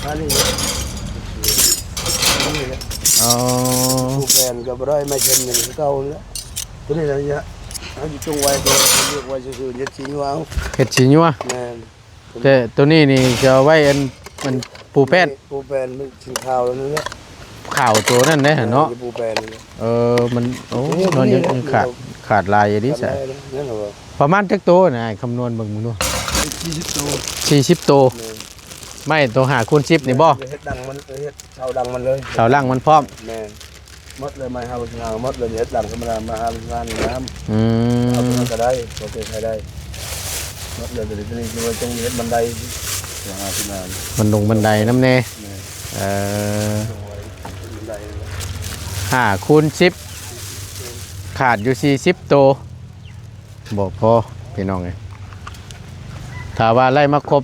ອັນນີ້ ນີ້ແຫຼະ ອໍ ປູແຜ່ນກໍບໍ່ໄດ້ ໄມ້ເຄັນນີ້ຄືເກົ່ານັ້ນແຫຼະ. ຕົວນີ້ລະ ເຮົາຊິຈົ່ງໄວ້ ເພື່ອເລືອກໄວ້ຊື່ໆ ເຮັດສີຍົວເອົາ ເຮັດສີຍົວ. ແມ່ນ. ແຕ່ຕົວນີ້ນີ້ຈະເອົາໄວ້ອັນ ອັນປູແປ້ນ ປູແປ້ນມັນສີຂາວນັ້ນແຫຼະ ຂາວໂຕນັ້ນເດ້ເນາະ. ແມ່ນ ປູແປ້ນນັ້ນແຫຼະ. ເອີ ມັນ ໂອ້ ໂຕນີ້ ເນາະ ຍັງ ຍັງຂາດ ຂາດຫຼາຍຢູ່ເດ ຂາດຫຼາຍ ສະ ນັ້ນແຫຼະ. ປະມານຈັກໂຕນະ ອ້າຍຄຳນວນເບິ່ງເບິ່ງດູ. ສີ່ສິບໂຕ ສີ່ສິບໂຕ. ແມ່ນ. ໄມ້ໂຕຫ້າຄູນສິບນີ້ບໍ່? ເຮັດດັງມັນ ເຮັດເສົາດັງມັນເລີຍ ເສົາດັງມັນພ້ອມ. ແມ່ນ. ໝົດເລີຍ ໄມ້ຫ້າສິບຫ້າໝົດເລີຍ ເຮັດຫຼັງທຳມະດາມາຫ້າສິບຫ້ານີ້ງາມ. ອືມ ເອົາຕົວນັ້ນກໍໄດ້ ໂອເຄ ໃຊ້ໄດ້ໝົດເລີຍ. ຕົວນີ້ ຕົວນີ້ຄືວ່າຕ້ອງເຮັດບັນໄດຫ້າສິບຫ້າ ບັນດົງບັນໄດນຳແດ່. ແມ່ນ. ເອີ ບັນໄດນັ້ນແຫຼະ ຫ້າຄູນສິບ ຂາດຢູ່ສີ່ສິບໂຕ ບໍ່ພໍພີ່ນ້ອງເອີຍ. ຖ້າວ່າໄລ່ມາຄົບ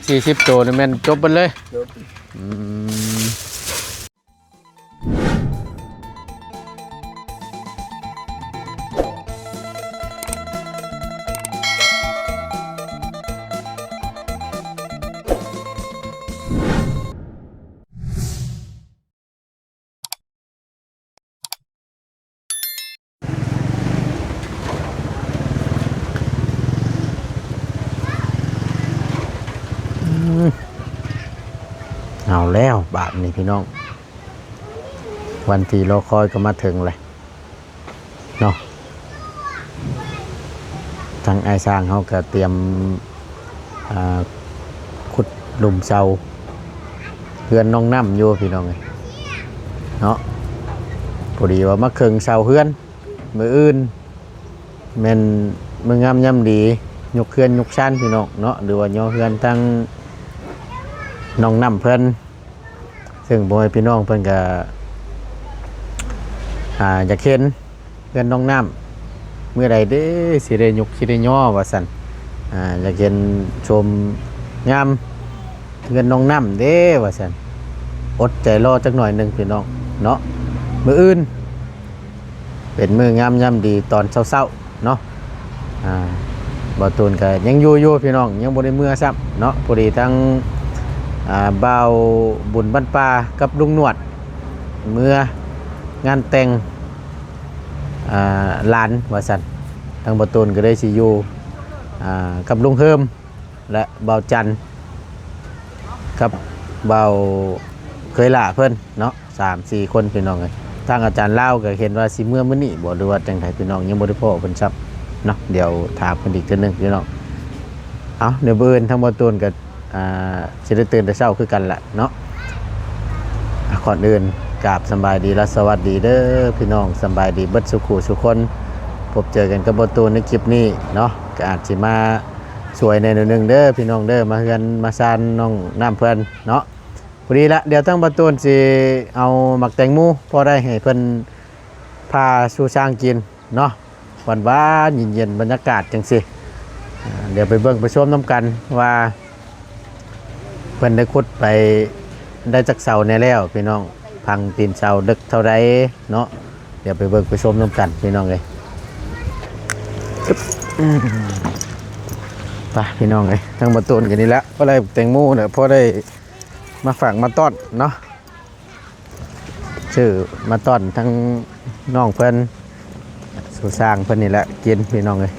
ສີ່ສິບໂຕນີ້ແມ່ນຈົບເບິດເລີຍ. ຈົບ. ອືມ ເອົາແລ້ວບາດນີ້ພີ່ນ້ອງ ວັນທີ່ລໍຄອຍກໍມາເຖິງແລ້ວເນາະ. ທາງອ້າຍຊ່າງເຮົາກໍຕຽມ ອ່າ ຂຸດຫຼຸມເສົາເຮືອນນ້ອງນ້ຳຢູ່ພີ່ນ້ອງເອີຍເນາະ. ພໍດີວ່າມາເຄິ່ງເສົາເຮືອນ ມື້ອື່ນແມ່ນມື້ງາມຍາມດີ ຍົກເຮືອນຍົກຊານພີ່ນ້ອງເນາະ ຫຼືວ່າຍໍເຮືອນທາງນ້ອງນ້ຳເພິ່ນ. ເຊິ່ງພໍ່ແມ່ພີ່ນ້ອງເພິ່ນກໍ ອ່າ ຢາກເຫັນເຮືອນນ້ອງນ້ຳ ມື້ໃດເດ້ຊິໄດ້ຍົກຊິໄດ້ຍໍວ່າຊັ້ນ. ອ່າ ຢາກເຫັນຊົມງາມເຮືອນນ້ອງນ້ຳເດ້ວ່າຊັ້ນ. ອົດໃຈລໍຈັກໜ້ອຍໜຶ່ງພີ່ນ້ອງເນາະ ມື້ອື່ນ ເປັນມື້ງາມຍາມດີຕອນເຊົ້າໆເນາະ. ອ່າ ບ່າວຕູນກໍຍັງຢູ່ຢູ່ພີ່ນ້ອງ ຍັງບໍ່ໄດ້ເມືອຊ້ຳເນາະ. ພໍດີທັງ ອ່າ ບ່າວບຸນບ້ານປ່າກັບລຸງໜວດ ເມືອງານແຕ່ງ ອ່າ ຫຼານວ່າຊັ້ນ. ທາງບ່າວຕູນກໍເລີຍຊິຢູ່ ອ່າ ກັບລຸງເຮີມ ແລະ ບ່າວຈັນ ກັບບ່າວເຂີຍຫຼ້າເພິ່ນເນາະ ສາມສີ່ຄົນພີ່ນ້ອງເອີຍ. ທາງອາຈານລາວກໍເຫັນວ່າຊິເມືອມື້ນີ້ບໍ່ ຫຼືວ່າຈັ່ງໃດພີ່ນ້ອງ ຍັງບໍ່ໄດ້ພໍ້ເພິ່ນຊ້ຳເນາະ. ດຽວຖາມເພິ່ນອີກເທື່ອໜຶ່ງພີ່ນ້ອງ. ເອົາ ດຽວມື້ອື່ນທາງບ່າວຕູນກໍ ອ່າ ຊິໄດ້ຕື່ນແຕ່ເຊົ້າຄືກັນລະເນາະ. ອ່າ ກ່ອນອື່ນກາບສຳບາຍດີ ແລະ ສະຫວັດດີເດີພີ່ນ້ອງ ສຳບາຍດີເບິດສູ່ຄູ່ສູ່ຄົນ. ພົບເຈີກັນກັບບ່າວຕູນໃນຄລິບນີ້ເນາະ ກໍອາດຊິມາ ສວຍແດ່ໜ້ອຍໜຶ່ງເດີພີ່ນ້ອງເດີ ມາເຮືອນມາຊານນ້ອງນ້ຳເພິ່ນເນາະ. ພໍດີລະ ດຽວທາງບ່າວຕູນຊິເອົາໝາກແຕງໂມ ພໍໄດ້ໃຫ້ເພິ່ນພາສູ່ຊ້າງກິນເນາະ ຫວານໆ ເຢັນໆ ບັນຍາກາດຈັ່ງຊີ້. ອ່າ ດຽວໄປເບິ່ງໄປຊົມນຳກັນວ່າ ເພິ່ນໄດ້ຂຸດໄປໄດ້ຈັກເສົາແດ່ແລ້ວພີ່ນ້ອງ ພັງຕີນເສົາເດິກເທົ່າໃດເນາະ. ດຽວໄປເບິ່ງໄປຊົມນຳກັນພີ່ນ້ອງເອີຍ. ອືມ ໄປພີ່ນ້ອງເອີຍ ທາງບ່າວຕູນກໍນີ້ລະ ພໍໄດ້ແຕງໂມແລ້ວ ພໍໄດ້ມາຝາກມາຕ້ອນເນາະ ຊື້ມາຕ້ອນທັງນ້ອງເພິ່ນ ສູ່ຊ້າງເພິ່ນນີ້ແຫຼະກິນພີ່ນ້ອງເອີຍ.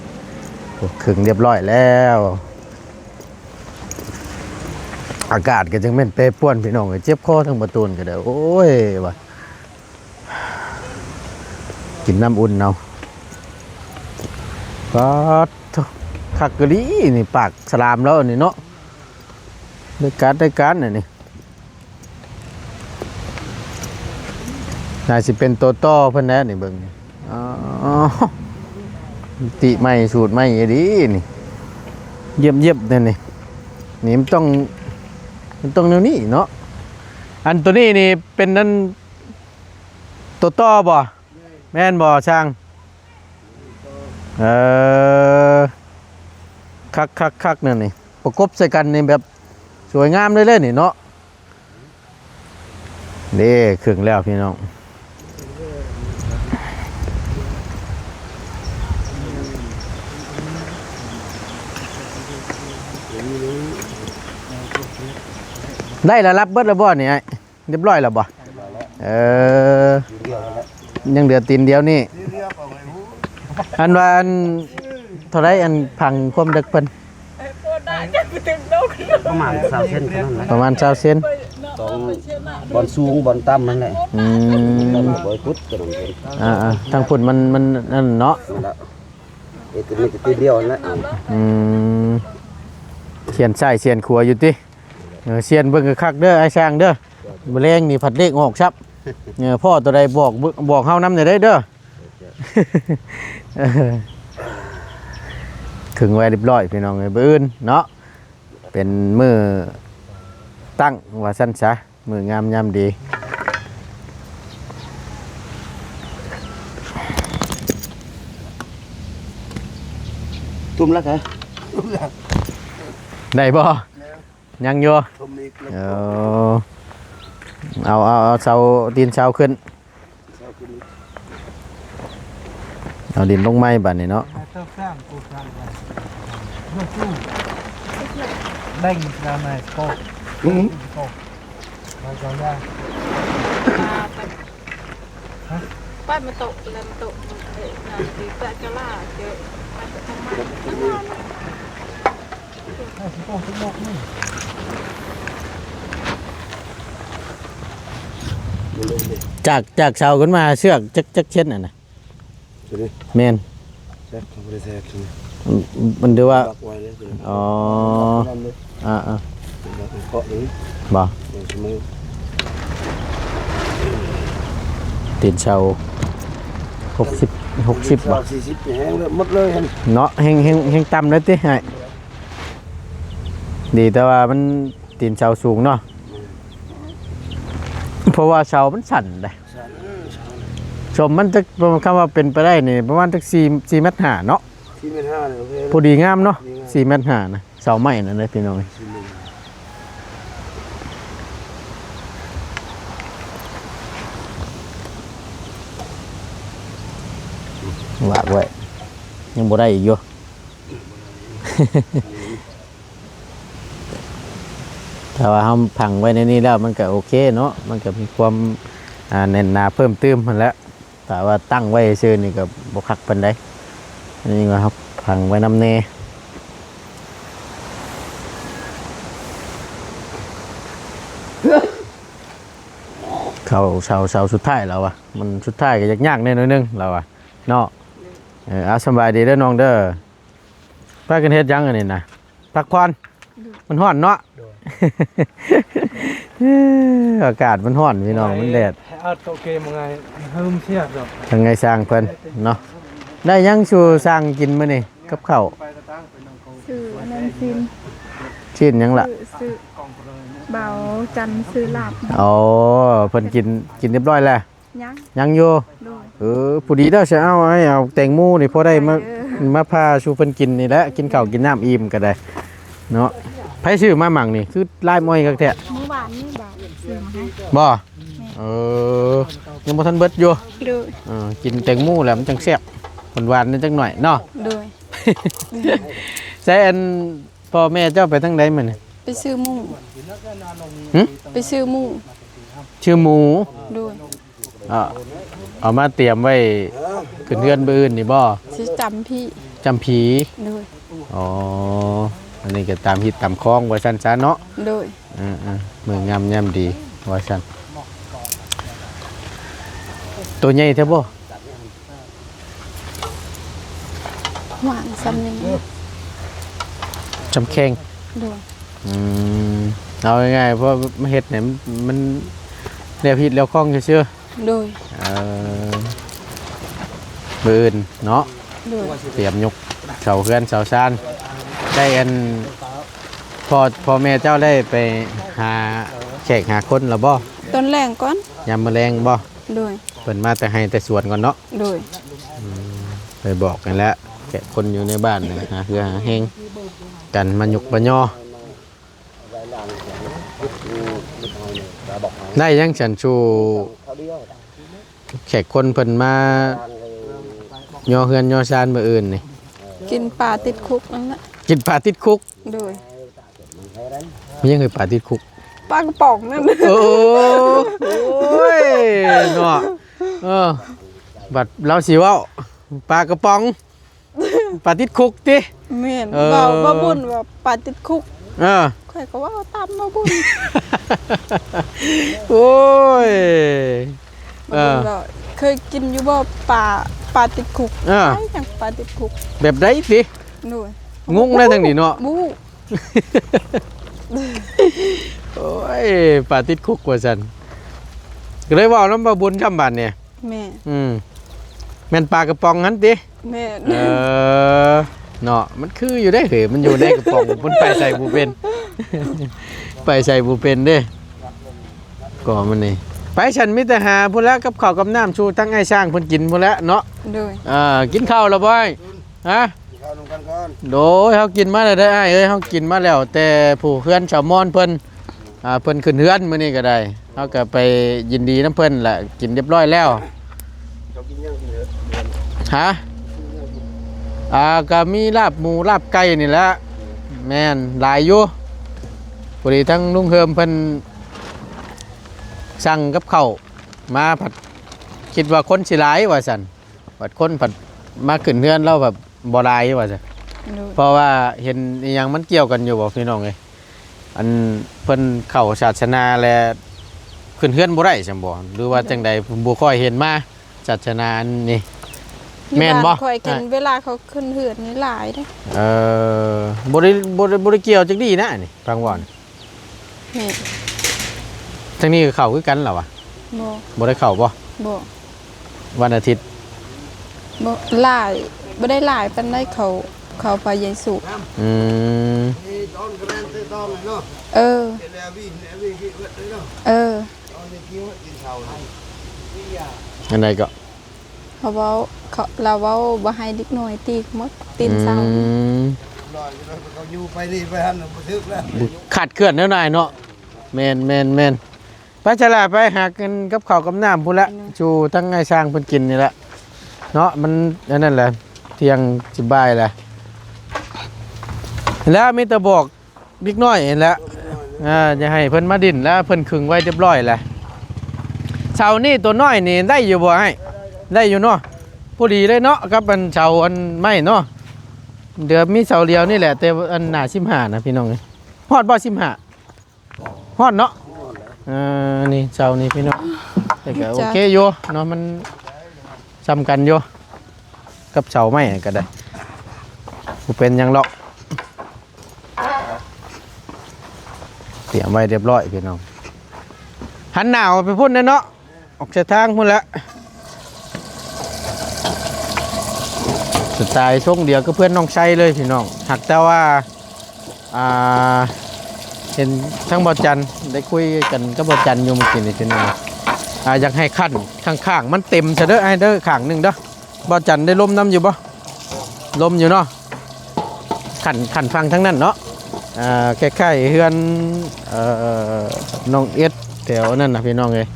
ໂອ້ ເຄິ່ງຮຽບຮ້ອຍແລ້ວ ອາກາດກໍຈັ່ງແມ່ນແປປວນພີ່ນ້ອງເອີຍ. ເຈັບຄໍ ທາງບ່າວຕູນກໍໄດ້ ໂອ້ຍ ວ່າ ກິນນ້ຳອຸ່ນເອົາ. ປາດໂທ້ ຄັກອີ່ຫຼີນີ້ ປາກສະຫຼາມແລ້ວນີ້ເນາະ ໄດ້ການ ໄດ້ການອັນນີ້. ໜ້າຊິເປັນໂຕຕໍ່ເພິ່ນແຫຼະນີ້ ເບິ່ງນີ້. ອໍ ຕິໃໝ່ສູດໃໝ່ອີ່ຫຼີນີ້ ຢ້ຽມໆ ແນວນີ້ ນີ້ມັນຕ້ອງ ມັນຕ້ອງແນວນີ້ເນາະ. ອັນໂຕນີ້ນີ້ເປັນອັນ ໂຕຕໍ່ບໍ່? ແມ່ນບໍ່ຊ່າງ? ເອີ ຄັກໆໆ ແນວນີ້ ປະກົບໃສ່ກັນນີ້ແບບສວຍງາມເລີຍເດ້ນີ້ເນາະ. ເດ້ ເຄິ່ງແລ້ວພີ່ນ້ອງ. ເປັນ ໄດ້ລະ ລັບເບິດລະບໍ່ນີ້ອ້າຍ? ຮຽບຮ້ອຍແລ້ວບໍ່? ເອີ ຍັງເຫຼືອຕີນດຽວນີ້. ອັນວ່າອັນເທົ່າໃດ ອັນຜັງຄວາມເດິກເພິ່ນ? ປະມານຊາວເຊັນເທົ່ານັ້ນແຫຼະ. ປະມານຊາວເຊັນ. ຕ້ອງບ່ອນສູງບ່ອນຕ່ຳນັ້ນແຫຼະ. ອືມ ບໍ່ໄດ້ຂຸດຕົວນັ້ນເພິ່ນ. ອ່າໆ ທາງພຸ້ນມັນ ມັນນັ້ນເນາະ. ເຮັດມີແຕ່ຕີນດຽວນັ້ນແຫຼະ. ອືມ ຊຽນຊ້າຍຊຽນຂວາຢູ່ຕິ? ເອີ ຊຽນເບິ່ງຄັກໆເດີອ້າຍຊ່າງເດີ. ມື້ແລງນີ້ພັດເລກອອກຊັບ. ເອີ ພໍ້ຕົວໃດບອກ ບອກເຮົານຳແດ່ເດີ. ເຄິ່ງໄວ້ຮຽບຮ້ອຍພີ່ນ້ອງເອີຍ. ມື້ອື່ນເນາະ ເປັນມື້ຕັ້ງວ່າຊັ້ນຊະ. ມື້ງາມຍາມດີ. ທຸ່ມແລ້ວກະ ໄດ້ບໍ່? ຍັງຢູ່. ທຸ່ມອີກແລ້ວ. ເອີ ເອົາ ເອົາ ເອົາເສົາ ຕີນເສົາຂຶ້ນ. ເສົາຂຶ້ນອີກ. ເອົາດິນລົງໃໝ່ບາດນີ້ເນາະ. ຈາກ ຈາກເສົາຂຶ້ນມາເຊືອກຈັກ ຈັກເຊັນຫັ້ນນະ? ຕົວນີ້? ແມ່ນ. ແຊກ ເຂົາບໍ່ໄດ້ແຊກ. ມັນ ມັນຖືວ່າ ລັກໄວ້ເລີຍ. ອໍ ອ່າໆ ເຄາະເລີຍ. ບໍ່? ເອີ ສະເໝີ. ຕີນເສົາຫົກສິບ ຫົກສິບບໍ່? ສີ່ສິບແຮງເລີຍ ໝົດເລີຍຫັ້ນເນາະ. ແຮງ ແຮງ ແຮງຕ່ຳເລີຍຕິອ້າຍ? ດີແຕ່ວ່າມັນຕີນເສົາສູງເນາະ. ເພາະວ່າເສົາມັນສັ້ນເດ້. ຊົມມັນຈັກ ຄຳວ່າເປັນໄປໄດ້ນີ້ປະມານຈັກສີ່ ສີ່ແມັດຫ້າເນາະ. ສີ່ແມັດຫ້ານີ້ໂອເຄ. ພໍດີງາມເນາະ ພໍດີງາມ ສີ່ແມັດຫ້ານະ. ເສົາໄມ້ນັ້ນເດ້ພີ່ນ້ອງ. ວາກໄວ້ ຍັງບໍ່ໄດ້ອີກຢູ່. ຖ້າວ່າເຮົາຝັງໄວ້ໃນນີ້ແລ້ວ ມັນກະໂອເຄເນາະ ມັນກະມີຄວາມ ອ່າ ແໜ້ນໜາເພີ່ມຕື່ມຫັ້ນແຫຼະ. ຖ້າວ່າຕັ້ງໄວ້ຊື່ນີ້ກະບໍ່ຄັກປານໃດ. ອັນນີ້ວ່າເຮົາຝັງໄວ້ນຳແນ່. ເສົາ ເສົາ ເສົາສຸດທ້າຍແລ້ວວະ ມັນສຸດທ້າຍກະຍາກໆແດ່ໜ້ອຍໜຶ່ງແລ້ວວະເນາະ. ເອີ ເອົາ ສະບາຍດີເດີນ້ອງເດີ. ພາກັນເຮັດຫຍັງອັນນີ້ນະ? ພັກຜ່ອນ. ໂດຍ. ມັນຮ້ອນເນາະ. ໂດຍ. ເອີ ອາກາດມັນຮ້ອນພີ່ນ້ອງ ມັນແດດ. ເອົາໂຕເກມາໄງ ເຮີມເຊຍດອກ ທາງໄງຊ່າງເພິ່ນເນາະ. ໄດ້ຫຍັງສູ່ຊ່າງກິນມື້ນີ້ກັບເຂົ້າ? ຊື້ອັນນັ້ນຊີ້ນ. ຊີ້ນຫຍັງລະ? ຊື້ ຊື້ ເບົາຈັນຊື້ລາບ. ອໍ ເພິ່ນກິນ ກິນຮຽບຮ້ອຍແລ້ວ. ຍັງ ຍັງຢູ່. ໂດຍ. ເອີ ພໍດີເດີ ຊິເອົາ ໃຫ້ເອົາແຕງໂມນີ້ ພໍໄດ້ມາ ເອີ ມາຜ່າສູ່ເພິ່ນກິນນີ້ແຫຼະ ກິນເຂົ້າກິນນ້ຳອີ່ມກະໄດ້ເນາະ. ໃຜຊື້ມາໝັກນີ້ ຄືລາຍມອຍຄັກແທ້? ມື້ວານນີ້ບາດຊື້ມາໃຫ້. ບໍ່? ແມ່ນ. ເອີ ຍັງບໍ່ທັນເບິດຢູ່. ໂດຍ. ເອີ ກິນແຕງໂມແລ້ວມັນຈັ່ງແຊບ ຫວານໆ ແດ່ຈັກໜ້ອຍເນາະ. ໂດຍ. ໃສ ອັນ ພໍ່ແມ່ເຈົ້າໄປທາງໃດມື້ນີ້? ໄປຊື້ໝູ. ຫຶ? ໄປຊື້ໝູ. ຊື້ໝູ? ໂດຍ. ເອົາ ເອົາມາຕຽມໄວ້ຂຶ້ນເຮືອນມື້ອື່ນນີ້ບໍ່? ຊິຈຳຜີ. ຈຳຜີ? ໂດຍ. ອໍ ອັນນີ້ກະຕາມຮີດຕາມຄອງວ່າຊັ້ນຊະເນາະ. ໂດຍ. ເອີໆ ມື້ງາມຍາມດີວ່າຊັ້ນ. ໂຕໃຫຍ່ແທ້ບໍ່? ຫວ່າງສ່ຳນີ້ ສ່ຳແຂ້ງ. ໂດຍ. ອືມ ເອົາງ່າຍໆ ເພາະມາເຮັດໃຫ້ມັນ ມັນແລ້ວຮີດແລ້ວຄອງຊື່ໆ. ໂດຍ. ເອີ ມື້ອື່ນເນາະ. ໂດຍ. ຕຽມຍົກເສົາເຮືອນເສົາຊານ. ໄດ້ອັນ ພໍ່ ພໍ່ແມ່ເຈົ້າໄດ້ໄປຫາແຂກຫາຄົນລະບໍ່? ຕອນແລງກ່ອນ. ຍາມມື້ແລງບໍ່? ໂດຍ. ເພິ່ນມາແຕ່ໄຮ່ແຕ່ສວນກ່ອນເນາະ. ໂດຍ. ອືມ ໄປບອກຫັ້ນແຫຼະ ແຂກຄົນຢູ່ໃນບ້ານນະ ຫາເຮືອຫາແຮງກັນ ມາຍົກມາຍໍ. ໄດ້ຫຍັງຊັ້ນສູ່ແຂກຄົນເພິ່ນມາຍໍເຮືອນຍໍຊານມື້ອື່ນນີ້? ກິນປາຕິດຄຸກນັ້ນແຫຼະ. ກິນປາຕິດຄຸກ? ໂດຍ. ມີຫຍັງຄືປາຕິດຄຸກ? ປ ປາກະປ໋ອງນັ້ນ. ໂອ້ ໂອ້ຍເນາະ ເອີ ບັດລາວຊິເວົ້າ ປາກະປ໋ອງ ປາຕິດຄຸກຕິ? ແມ່ນ. ເອີ ເວົ້າ ເວົ້າບຸນວ່າປາຕິດຄຸກ. ເອີ ຂ້ອຍກໍເວົ້າຕາມເວົ້າບຸນ. ໂອ້ຍ ເອີ ເວົ້າ ເຄີຍກິນຢູ່ບໍ່ປາ ປາຕິດຄຸກ? ເອີ ຫຍັງປາຕິດຄຸກ ແບບໃດຕິ? ໂດຍ ງົງແລ້ວທາງນີ້ເນາະ ບໍ່ຮູ້. ໂອ້ຍ ປາຕິດຄຸກວ່າຊັ້ນ ກໍເລີຍເວົ້ານຳເວົ້າບຸນຊ້ຳບາດນີ້. ແມ່ນ. ອືມ ແມ່ນປາກະປ໋ອງຫັ້ນຕິ? ແມ່ນ. ເອີ ເນາະ ມັນຄືຢູ່ເດ້ ມັນຢູ່ໃນກະປ໋ອງ ມັນໄປໃສບໍ່ເປັນ ໄປໃສບໍ່ເປັນເດ້ ກໍມັນນີ້. ໄປຊັ້ນ ມີແຕ່ຫາພຸ້ນລະ ກັບເຂົ້າກັບນ້ຳສູ່ທັງອ້າຍຊ້າງເພິ່ນກິນພຸ້ນແຫຼະເນາະ. ໂດຍ. ອ່າ ກິນເຂົ້າແລ້ວບໍ່ອ້າຍ? ຮະ? ກິນເຂົ້ານຳກັນກ່ອນ. ໂດຍ ເຮົາກິນມາແລ້ວເດີອ້າຍເອີຍ ເຮົາກິນມາແລ້ວ ແຕ່ຜູ້ເຮືອນສາວມອນເພິ່ນ ອ່າ ເພິ່ນຂຶ້ນເຮືອນມື້ນີ້ກໍໄດ້ ເຮົາກໍໄປຍິນດີນຳເພິ່ນແຫຼະ ກິນຮຽບຮ້ອຍແລ້ວ. ເຈົ້າກິນຫຍັງກິນເດີ? ຮະ? ອ່າ ກໍມີລາບໝູລາບໄກ່ນີ້ແຫຼະ. ແມ່ນ ຫຼາຍຢູ່ ພໍດີທາງລຸງເຮີມເພິ່ນສັ່ງກັບເຂົ້າມາ ພັດຄິດວ່າຄົນຊິຫຼາຍວ່າຊັ້ນ ບັດຄົນພັດມາຂຶ້ນເຮືອນລາວແບບບໍ່ຫຼາຍວ່າຊັ້ນ. ໂດຍ. ເພາະວ່າເຫັນອີ່ຫຍັງມັນກ່ຽວກັນຢູ່ບໍ່ພີ່ນ້ອງເອີຍ? ອັນເພິ່ນເຂົ້າສາສະໜາແລ້ວຂຶ້ນເຮືອນບໍ່ໄດ້ຊັ້ນບໍ່ ຫຼືວ່າ ໂດຍ ຈັ່ງໃດ? ບໍ່ຄ່ອຍເຫັນມາສາສະໜາອັນນີ້. ຢູ່ ແມ່ນບໍ່? ບ້ານຂ້ອຍກັນ ເວລາເຂົາຂຶ້ນເຮືອນນີ້ຫຼາຍເດ້. ເອີ ບໍ່ໄດ້ ບໍ່ໄດ້ ບໍ່ໄດ້ກ່ຽວຈັກດີ້ນະ ອັນນີ້ຟັງເວົ້ານະ. ແມ່ນ. ທາງນີ້ກໍເຂົ້າຄືກັນລະວະ? ບໍ່ ບໍ່ໄດ້ເຂົ້າບໍ່? ບໍ່. ວັນອາທິດ? ບໍ່ຫຼາຍ ບໍ່ໄດ້ຫຼາຍປານໃດ ເຂົາ ເຂົາພະເຢຊູ. ອືມ. ເອີ. ເອີ. ອັນໃດກໍ? ເຂົາເວົ້າ ເຂົາ ລາວເວົ້າບໍ່ໃຫ້ເດັກນ້ອຍຕີໝົດຕີນເສົາ. ອືມ. ເຂົາຢູ່ໄປນີ້ໄປຫັ້ນບໍ່ຖືກແລ້ວ ຂາດເຄື່ອນແນວໃດເນາະ. ແມ່ນໆໆ. ໄປຊະລະ ໄປຫາກິນກັບເຂົ້າກັບນ້ຳພຸ້ນລະ ໂດຍ ສູ່ທາງອ້າຍຊ້າງເພິ່ນກິນນີ້ລະເນາະ. ມັນອັນນັ້ນແຫຼະ ທ່ຽງຊິບ່າຍແຫຼະ ແລ້ວມີແຕ່ບອກ ເດັກນ້ອຍຫັ້ນແຫຼະ ອ່າ ຢ່າໃຫ້ເພິ່ນມາດິ້ນແລ້ວ ເພິ່ນຄຶງໄວ້ຮຽບຮ້ອຍແລ້ວ. ເສົານີ້ຕົວນ້ອຍນີ້ໄດ້ຢູ່ບໍ່ອ້າຍ? ໄດ້ຢູ່ເນາະ ພໍດີເລີຍເນາະ ກັບອັນເສົາອັນໄມ້ເນາະ. ເຫຼືອມີເສົາດຽວນີ້ແຫຼະ ແຕ່ອັນໜ້າສິບຫ້ານະພີ່ນ້ອງເອີຍ. ຮອດບໍ່ສິບຫ້າ? ຮອດເນາະ. ເອີ ນີ້ເສົານີ້ພີ່ນ້ອງ ແຕ່ກໍໂອເຄຢູ່ເນາະ ມັນສ່ຳກັນຢູ່ ກັບເສົາໄມ້ກໍໄດ້ ບໍ່ເປັນຫຍັງດອກ. ຕຽມໄວ້ຮຽບຮ້ອຍພີ່ນ້ອງ ຫັນໜ້າອອກໄປພຸ້ນເດ້ເນາະ ອອກໃສ່ທາງພຸ້ນແຫຼະ. ສະໄຕລ໌ຊົງດຽວກັບເພື່ອນນ້ອງໄຊເລີຍພີ່ນ້ອງ ຫາກແຕ່ວ່າ ອ່າ ເຫັນທາງບ່າວຈັນ ໄດ້ຄຸຍກັນກັບບ່າວຈັນຢູ່ມື້ກີ້ນີ້ພີ່ນ້ອງ ອ່າ ຢາກໃຫ້ຂັ້ນຂ້າງໆມັນເຕັມຊະເດີອ້າຍເດີ ຂ້າງໜຶ່ງເດີ. ບ່າວຈັນໄດ້ລົມນຳຢູ່ບໍ່? ລົມຢູ່ເນາະ. ຂັ້ນ ຂັ້ນຝັ່ງທາງນັ້ນເນາະ ເອີ ຄ້າຍໆເຮືອນ ເອີ ນ້ອງເອັດແຖວນັ້ນນະພີ່ນ້ອງເອີຍ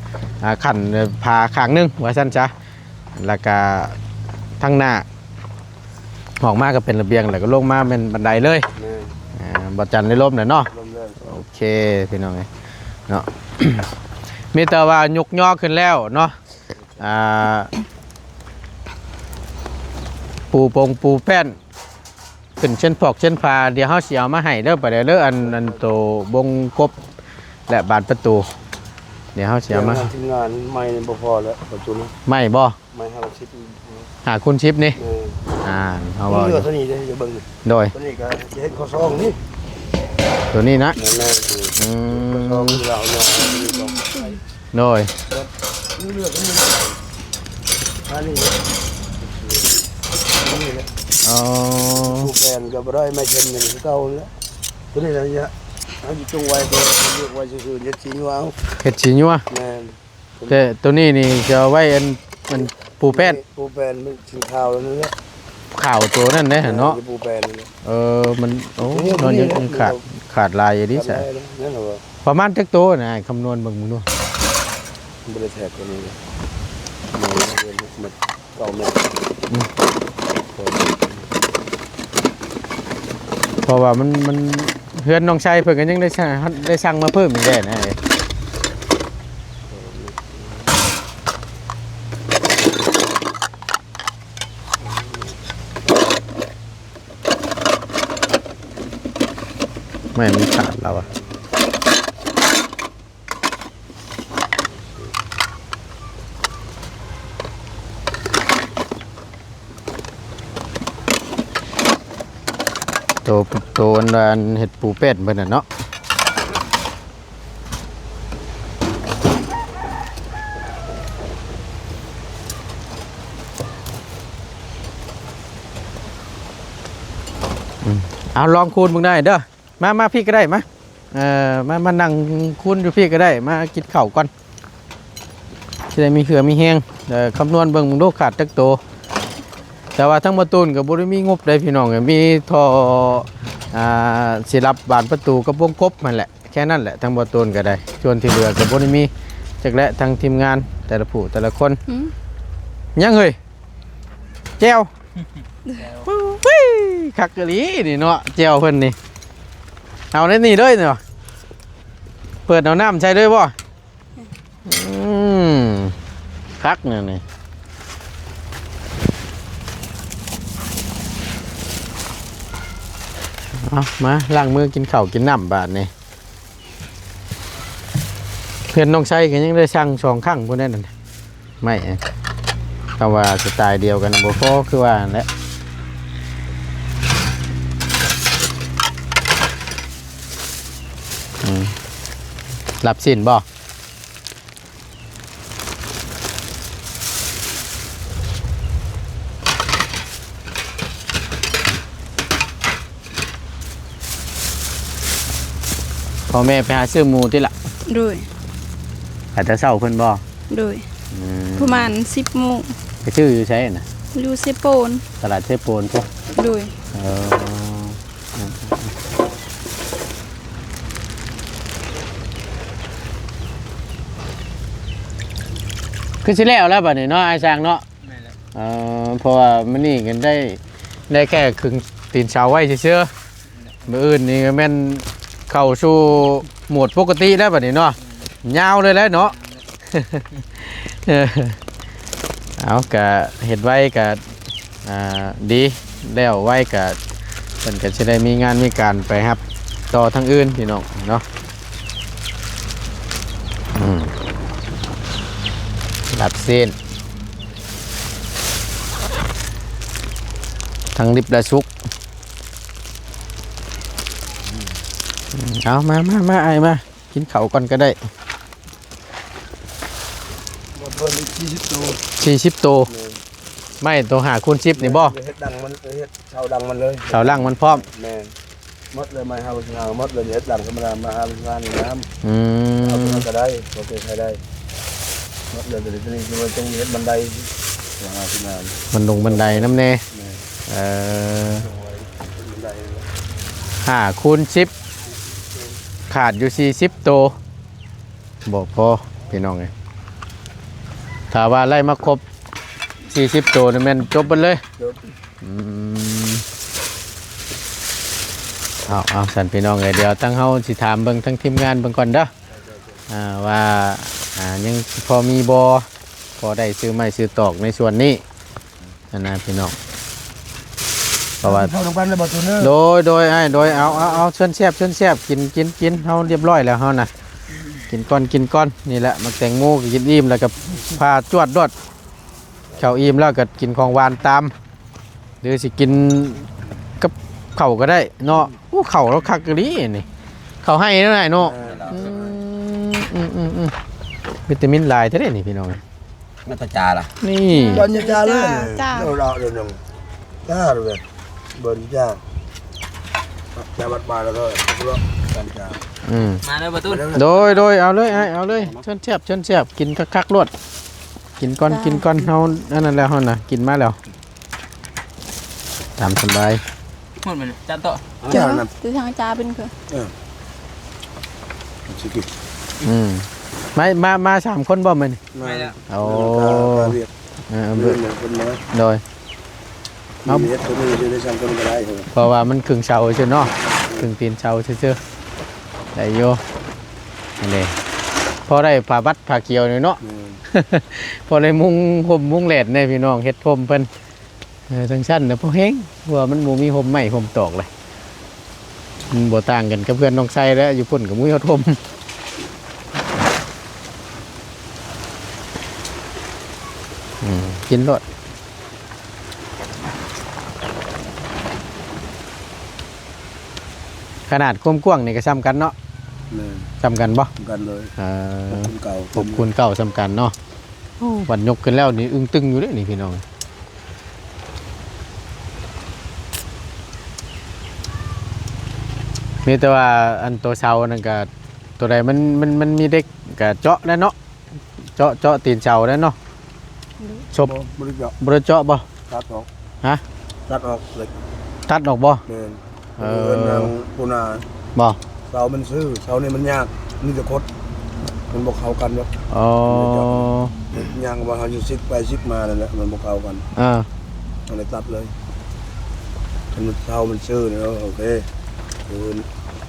ອ່າ ຂັ້ນຝາຂ້າງໜຶ່ງວ່າຊັ້ນຊະ ແລ້ວກະທາງໜ້າອອກມາກໍເປັນລະບຽງ ແລ້ວກໍລົງມາແມ່ນບັນໄດເລີຍ. ແມ່ນ. ອ່າ ບ່າວຈັນໄດ້ລົມແລ້ວເນາະ. ລົມແລ້ວ. ໂອເຄພີ່ນ້ອງເອີຍເນາະ ມີແຕ່ວ່າຍົກຍໍຂຶ້ນແລ້ວເນາະ. ອ່າ ປູປົງປູແປ້ນ ຂຶ້ນເຊັ່ນພອກເຊັ່ນພາ ດຽວເຮົາຊິເອົາມາໃຫ້ເດີ ປາແດກເດີ ອັນ ອັນໂຕບົງກົບ ແລະບານປະຕູ ດຽວເຮົາຊິເອົາມາ. ທີມງານໄມ້ບໍ່ພໍແລ້ວປະຕູນະ. ໄມ້ບໍ່? ໄມ້ຫ້າສິບ ຫ້າຄູນສິບນີ້. ເອີ ອ່າ ເຮົາເວົ້າຢູ່ ເຫຼືອເທົ່ານີ້ເດ້ ຢ່າເບິ່ງ. ໂດຍ. ຕົວນີ້ກໍຈະເຮັດຂໍ້ຊອງນີ້ ຕົວນີ້ນະ. ແມ່ນ. ອືມ ຂໍ້ຊອງລາວເນາະ. ໂດຍ. ອັນນີ້ ອັນນີ້ແຫຼະ. ອໍ ຜູ້ແປນກໍບໍ່ໄດ້ ໄມ້ເຄັນນີ້ຄືເກົ່າແຫຼະ. ຕົວນີ້ລະ ເຮົາຊິຈົ່ງໄວ້ ເຮົາຊິລຽກໄວ້ຊື່ໆ ເຮັດສີຍົວເອົາ. ເຮັດສີຍົວ. ແມ່ນ. ແຕ່ຕົວນີ້ນີ້ຈະເອົາໄວ້ອັນ ອັນປູແປ້ນ. ປູແປ້ນມັນສີຂາວນັ້ນແຫຼະ. ຂາວຕົວນັ້ນເດ້ເນາະ. ແມ່ນ ປູແປ້ນນັ້ນແຫຼະ. ເອີ ມັນ ໂອ້ ມັນຍັງຂາດ ຂາດຫຼາຍຢູ່ເດ. ປະມານຈັກໂຕນະ ຄຳນວນເບິ່ງເບິ່ງດູ. ບໍ່ໄດ້ແທກຕົວນີ້ເດ້ ເກົ້າແມັດ. ອືມ ເພາະວ່າມັນ ມັນ ເຮືອນນ້ອງໄຊເພິ່ນກໍຍັງໄດ້ສັ່ງ ໄດ້ສັ່ງມາເພີ່ມອີກແດ່ນະ. ແມ່ນ ມັນຂາດແລ້ວອະ. ໂຕ ໂຕອັນວ່າອັນເຮັດປູແປ້ນເພິ່ນນະເນາະ. ອືມ ເອົາ ລອງຄູນເບິ່ງໄດ້ເດີ. ມາ ມາພີ້ກໍໄດ້ ມາ ເອີ ມາ ມານັ່ງຄູນຢູ່ພີ້ກໍໄດ້ ມາກິນເຂົ້າກ່ອນ ຊິໄດ້ມີເຫື່ອມີແຮງ. ເອີ ຄຳນວນເບິ່ງ ເບິ່ງດູຂາດຈັກໂຕ. ແຕ່ວ່າທາງບໍ່ຕູນກໍບໍ່ໄດ້ມີງົບໃດພີ່ນ້ອງ ມີທໍ່ ອ່າ ຊິລັບບານປະຕູກັບວົງກົບຫັ້ນແຫຼະ ແຄ່ນັ້ນແຫຼະ. ທາງບໍ່ຕູນກໍໄດ້ ສ່ວນທີ່ເຫຼືອກໍບໍ່ໄດ້ມີຈັກແຫຼະ ທາງທີມງານແຕ່ລະຜູ້ແຕ່ລະຄົນ. ຫຍັງເຮີ້ຍ? ແຈ່ວ. ອຸ້ຍ ຄັກອີ່ຫຼີນີ້ເນາະ ແຈ່ວເພິ່ນນີ້. ເອົາໃນນີ້ເລີຍເນາະ ເປີດເອົານ້ຳໃສ່ເລີຍບໍ່? ອືມ ຄັກແນວນີ້. ເອົາ ມາລ້າງມືກິນເຂົ້າກິນນ້ຳບາດນີ້. ເພື່ອນນ້ອງໄຊກໍຍັງໄດ້ສັ່ງສອງຄັ້ງພຸ້ນແຫຼະນັ້ນ ໄມ້ ແຕ່ວ່າສະໄຕລ໌ດຽວກັນບໍ່ພໍຄືວ່າຫັ້ນແຫຼະ. ອືມ ລັບຊີ້ນບໍ່? ພໍ່ແມ່ໄປຫາຊື້ໝູຕິລະ? ໂດຍ. ໄປແຕ່ເຊົ້າເພິ່ນບໍ່? ໂດຍ. ອືມ ປະມານສິບໂມງ. ໄປຊື້ຢູ່ໃສນະ? ຢູ່ເຊໂປນ. ຕະຫຼາດເຊໂປນພຸ້ນ? ໂດຍ. ເອີ. ຄືຊິແລ້ວແລ້ວບັດນີ້ເນາະ ອ້າຍຊ່າງເນາະ? ແມ່ນແລ້ວ. ເອີ ເພາະວ່າມື້ນີ້ກໍໄດ້ ໄດ້ແຄ່ຄຶ່ງຕີນເສົາໄວ້ຊື່ໆ ມື້ອື່ນນີ້ກໍແມ່ນເຂົ້າສູ່ໂໝດປົກກະຕິແລ້ວບັດນີ້ເນາະ ຍາວເລີຍແຫຼະເນາະ. ເອີ ເອົາ ກະເຮັດໄວກະ ອ່າ ດີ ແລ້ວໄວກະ ເພິ່ນກະຊິໄດ້ມີງານມີການໄປຮັບຕໍ່ທາງອື່ນພີ່ນ້ອງເນາະ. ອືມ ລາບຊີ້ນ ທັງດິບແລະສຸກ. ເອົາ ມາ ມາ ມາ ອ້າຍມາ ກິນເຂົ້າກ່ອນກໍໄດ້. ໝົດເບິດສີ່ສິບໂຕ. ສີ່ສິບໂຕ. ແມ່ນ. ໄມ້ໂຕຫ້າຄູນສິບນີ້ບໍ່? ເຮັດດັງມັນ ເຮັດເສົາດັງມັນເລີຍ. ເສົາຫຼັງມັນພ້ອມ. ແມ່ນ. ໝົດເລີຍ ໄມ້ຫ້າສິບຫ້າໝົດເລີຍ ເຮັດຫຼັງທຳມະດາມາຫ້າສິບຫ້ານີ້ນຳ. ອືມ ເອົາຕົວນັ້ນກໍໄດ້ ໂອເຄ ໃຊ້ໄດ້ ໝົດເລີຍ. ຕົວນີ້ ຕົວນີ້ຄືວ່າຕ້ອງເຮັດບັນໄດ ຫ້າສິບຫ້າ ບັນດົງບັນໄດນຳແດ່. ແມ່ນ. ເອີ ບັນໄດ ຫ້າຄູນສິບ ຂາດຢູ່ສີ່ສິບໂຕ ບໍ່ພໍພີ່ນ້ອງເອີຍ. ຖ້າວ່າໄລ່ມາຄົບສີ່ສິບໂຕນີ້ແມ່ນຈົບເບິດເລີຍ. ຈົບ. ອືມ ເອົາ ເອົາ ຊັ້ນພີ່ນ້ອງເອີຍ ດຽວທາງເຮົາຊິຖາມເບິ່ງທາງທີມງານເບິ່ງກ່ອນເດີ ອ່າ ວ່າ ອ່າ ຍັງພໍມີບໍ່ ພໍໄດ້ຊື້ໄມ້ຊື້ຕອກໃນສ່ວນນີ້ຫັ້ນນະພີ່ນ້ອງ. ເພາະວ່າ ເຂົ້ານຳກັນແລ້ວບໍ່ ໂຕເດີ? ໂດຍ ໂດຍ ອ້າຍ ໂດຍ ເອົາ ເອົາ ເອົາ ເຊີນແຊບ ເຊີນແຊບ ກິນ ກິນ ກິນ ເຮົາລຽບຮ້ອຍແລ້ວເຮົານະ ກິນກ່ອນ ກິນກ່ອນ. ນີ້ແຫຼະ ໝາກແຕງໂມກໍກິນອີ່ມແລ້ວກໍພາຈວດໂລດ ເຂົ້າອີ່ມແລ້ວກໍກິນຂອງຫວານຕາມ ຫຼືຊິກິນກັບເຂົ້າກໍໄດ້ເນາະ. ໂອ້ ເຂົ້າລາວຄັກອີ່ຫຼີນີ້ ເຂົ້າໄຮ່ເນາະ ເນາະ. ເອີ ອືມ ອືມ ອືມ ອືມ ວິຕາມິນຫຼາຍແທ້ເດ້ນີ້ພີ່ນ້ອງ. ມັນຕະຈາລະ ນີ້ ບັນຍາຈາເລີຍ ຈາ ເດີເດີໜຶ່ງ ຈາເລີຍ ບັນຍາຈາ ຈາບັດມາແລ້ວກໍບັນຍາຈາ. ອືມ ມາເດີ ປະຕູນ. ໂດຍ ໂດຍ ເອົາເລີຍອ້າຍ ເອົາເລີຍ ເຊີນແຊບ ເຊີນແຊບ ກິນຄັກໆໂລດ ກິນກ່ອນ ກິນກ່ອນ ເຮົາອັນນັ້ນແລ້ວ ເຮົານະ ກິນມາແລ້ວ. ຕາມສະບາຍ ໝົດມັນຈານໂຕະ ຈານ ຄືທາງຈາເປັນຄື ເອີ ຊິກິນ ອືມ ມາ ມາ ມາສາມຄົນບໍ່ມື້ນີ້? ມາແລ້ວ. ໂອ້ ເອີ ເພິ່ນມາ ໂດຍ ເອົາ ເຮັດຄົນໜຶ່ງຢູ່ໃນສາມຄົນກໍໄດ້ ເພາະວ່າມັນຄຶ່ງເສົາຊື່ເນາະ. ເຄິ່ງຕີນເສົາຊື່ໆ ໄດ້ຢູ່. ນີ້ ພໍໄດ້ຜ້າບັດຜ້າຂຽວນີ້ເນາະ ແມ່ນ ພໍໄດ້ມຸງຮົ່ມມຸງແດດແດ່ພີ່ນ້ອງ ເຮັດຮົ່ມເພິ່ນ. ເອີ ຈັ່ງຊັ້ນນະ ພໍແຮງ ເພາະວ່າມັນບໍ່ມີຮົ່ມໄມ້ຮົ່ມຕອກເລີຍ. ມັນບໍ່ຕ່າງກັນກັບເຮືອນນ້ອງໄຊແລ້ວ ຢູ່ພຸ້ນກໍບໍ່ມີຮອດຮົ່ມ. ອືມ ກິນໂລດ. ຂະໜາດຄວາມກວ້າງນີ້ກໍສ່ຳກັນເນາະ? ແມ່ນ ສ່ຳກັນບໍ່? ສ່ຳກັນເລີຍ. ເອີ ຫົກຄູນເກົ້າ ຫົກຄູນເກົ້າ ສ່ຳກັນເນາະ. ໂອ້ ບັດຍົກຂຶ້ນແລ້ວນີ້ ອຶ້ງຕຶງຢູ່ເດ້ນີ້ພີ່ນ້ອງ. ມີແຕ່ວ່າອັນໂຕເສົານັ້ນກະ ໂຕໃດມັນ ມັນ ມັນມີເດັກກະເຈາະແລ້ວເນາະ ເຈາະ ເຈາະຕີນເສົາແລ້ວເນາະ. ໂດຍ ສົບ ບໍ່ ບໍ່ໄດ້ເຈາະ ບໍ່ໄດ້ເຈາະບໍ່? ຕັດອອກ. ຮະ? ຕັດອອກເຫຼັກ. ຕັດອອກບໍ່? ແມ່ນ. ເອີ ເອີ ນາງປູນາ ບໍ່ ເສົາມັນຊື່ ເສົານີ້ມັນຍາກ ມີແຕ່ຄົດ ມັນບໍ່ເຂົ້າກັນດອກ. ອໍ ມັນບໍ່ເຈາະ ຍ່າງວ່າເຮົາຢູ່ຊິກໄປຊິກມານັ້ນແຫຼະ ມັນບໍ່ເຂົ້າກັນ. ເອີ ເຮົາເລີຍຕັດເລີຍ ຄັນເສົາມັນຊື່ນີ້ ເອີ ໂອເຄ. ຄື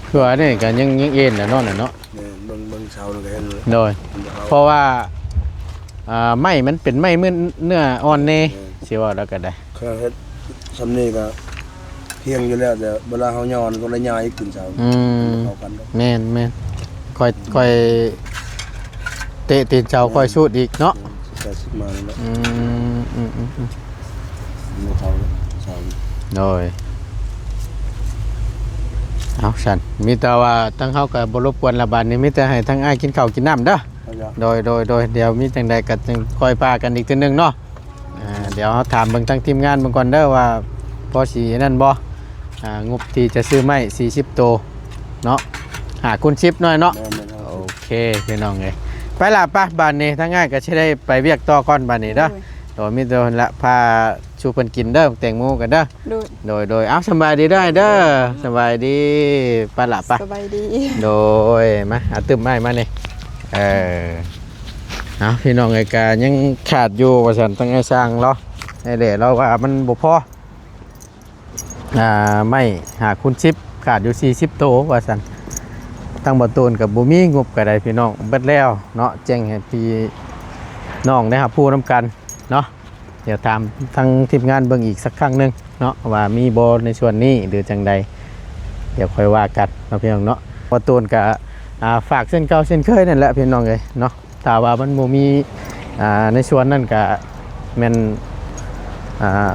ຄືວ່ານີ້ກໍຍັງ ຍັງເອັນແຫຼະເນາະ ນັ້ນເນາະ. ແມ່ນ ເບິ່ງ ເບິ່ງເສົານັ້ນກໍເຫັນເລີຍ. ໂດຍ ມັນບໍ່ເຂົ້າ ເພາະວ່າ ອ່າ ໄມ້ມັນເປັນໄມ້ເນື້ອ ເນື້ອອ່ອນແດ່. ແມ່ນ ຊິເວົ້າແລ້ວກໍໄດ້ ເຂົາເຮັດຊ່ຳນີ້ກໍພຽງຢູ່ແລ້ວ ແຕ່ເວລາເຮົາຍ້ອນກໍໄດ້ຍ້າຍອີກຕີນເສົາ. ອືມ ເຂົ້າກັນດອກ. ແມ່ນໆ ຄ່ອຍ ຄ່ອຍເຕະຕີນເສົາ ແມ່ນ ຄ່ອຍຊູດອີກເນາະ. ແມ່ນ ແປດສິບມາແລ້ວ. ອືມ ອືມ ອືມ ອືມ ບໍ່ເຂົ້າເສົາ. ໂດຍ ເອົາຊັ້ນ ມີແຕ່ວ່າທາງເຮົາກໍບໍ່ລົບກວນລະ ບາດນີ້ມີແຕ່ໃຫ້ທາງອ້າຍກິນເຂົ້າກິນນ້ຳເດີ. ໂດຍ ໂດຍ ໂດຍ ດຽວມີຈັ່ງໃດກໍຈຶ່ງຄ່ອຍພາກັນອີກເທື່ອໜຶ່ງເນາະ. ອ່າ ດຽວເຮົາຖາມເບິ່ງທາງທີມງານເບິ່ງກ່ອນເດີວ່າພໍຊິອັນນັ້ນບໍ່ ອ່າ ງົບທີ່ຈະຊື້ໄມ້ສີ່ສິບໂຕເນາະ ຫ້າຄູນສິບໜ້ອຍເນາະ. ແມ່ນໆ ໂອເຄພີ່ນ້ອງເອີຍ ໄປລະ ໄປ ບາດນີ້ທາງອ້າຍກໍຊິໄດ້ໄປວຽກຕໍ່ກ່ອນບາດນີ້ເດີ. ໂດຍ ໂດຍ ມີແຕ່ນັ້ນລະ ພາສູ່ເພິ່ນກິນເດີ ແຕງໂມກັນເດີ. ໂດຍ ໂດຍ ໂດຍ ເອົາ ສະບາຍດີເດີ ອ້າຍເດີ ສະບາຍດີ ໄປລະ ໄປ ສະບາຍດີ. ໂດຍ ມາ ເອົາຕື່ມອ້າຍມານີ້ ເອີ ເອົາ ພີ່ນ້ອງເອີຍ ກະຍັງຂາດຢູ່ວ່າຊັ້ນ ທາງອ້າຍຊ່າງເນາະ ໄອ້ແຫຼະ ລາວວ່າມັນບໍ່ພໍ ອ່າ ໄມ້ຫ້າຄູນສິບ ຂາດຢູ່ສີ່ສິບໂຕວ່າຊັ້ນ. ທາງບໍ່ຕູນກໍບໍ່ມີງົບກໍໄດ້ ພີ່ນ້ອງ ເບິດແລ້ວເນາະ ແຈ້ງໃຫ້ພີ່ນ້ອງໄດ້ຮັບຮູ້ນຳກັນເນາະ. ດຽວຖາມທາງທີມງານເບິ່ງອີກສັກຄັ້ງໜຶ່ງເນາະ ວ່າມີບໍ່ໃນສ່ວນນີ້ ຫຼືຈັ່ງໃດ ດຽວຄ່ອຍວ່າກັນເນາະ ພີ່ນ້ອງເນາະ. ບໍ່ຕູນກະ ອ່າ ຝາກເຊັ່ນເກົ່າເຊັ່ນເຄີຍນັ້ນແຫຼະ ພີ່ນ້ອງເອີຍເນາະ ຖ້າວ່າມັນບໍ່ມີ ອ່າ ໃນສ່ວນນັ້ນກະແມ່ນ ອ່າ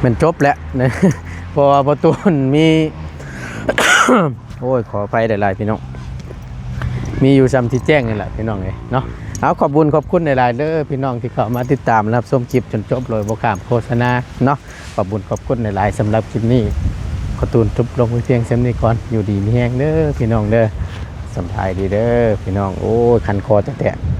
ແມ່ນຈົບແຫຼະ ເພາະວ່າບໍ່ຕູນມີ ໂອ້ຍ ຂໍອະໄພຫຼາຍໆ ພີ່ນ້ອງ ມີຢູ່ຊ່ຳທີ່ແຈ້ງນີ້ແຫຼະ ພີ່ນ້ອງເອີຍເນາະ. ເອົາ ຂອບບຸນຂອບຄຸນຫຼາຍໆເດີ ພີ່ນ້ອງທີ່ເຂົ້າມາຕິດຕາມຮັບຊົມຄລິບຈົນຈົບໂດຍບໍ່ຂ້າມໂຄສະນາເນາະ. ຂອບບຸນຂອບຄຸນຫຼາຍໆ ສຳລັບຄລິບນີ້ ຂໍຕູນຈົບລົງໄວ້ພຽງສ່ຳນີ້ກ່ອນ. ຢູ່ດີມີແຮງເດີພີ່ນ້ອງເດີ ສະບາຍດີເດີພີ່ນ້ອງ. ໂອ້ຍ ຄັນຄໍແທ້ໆ.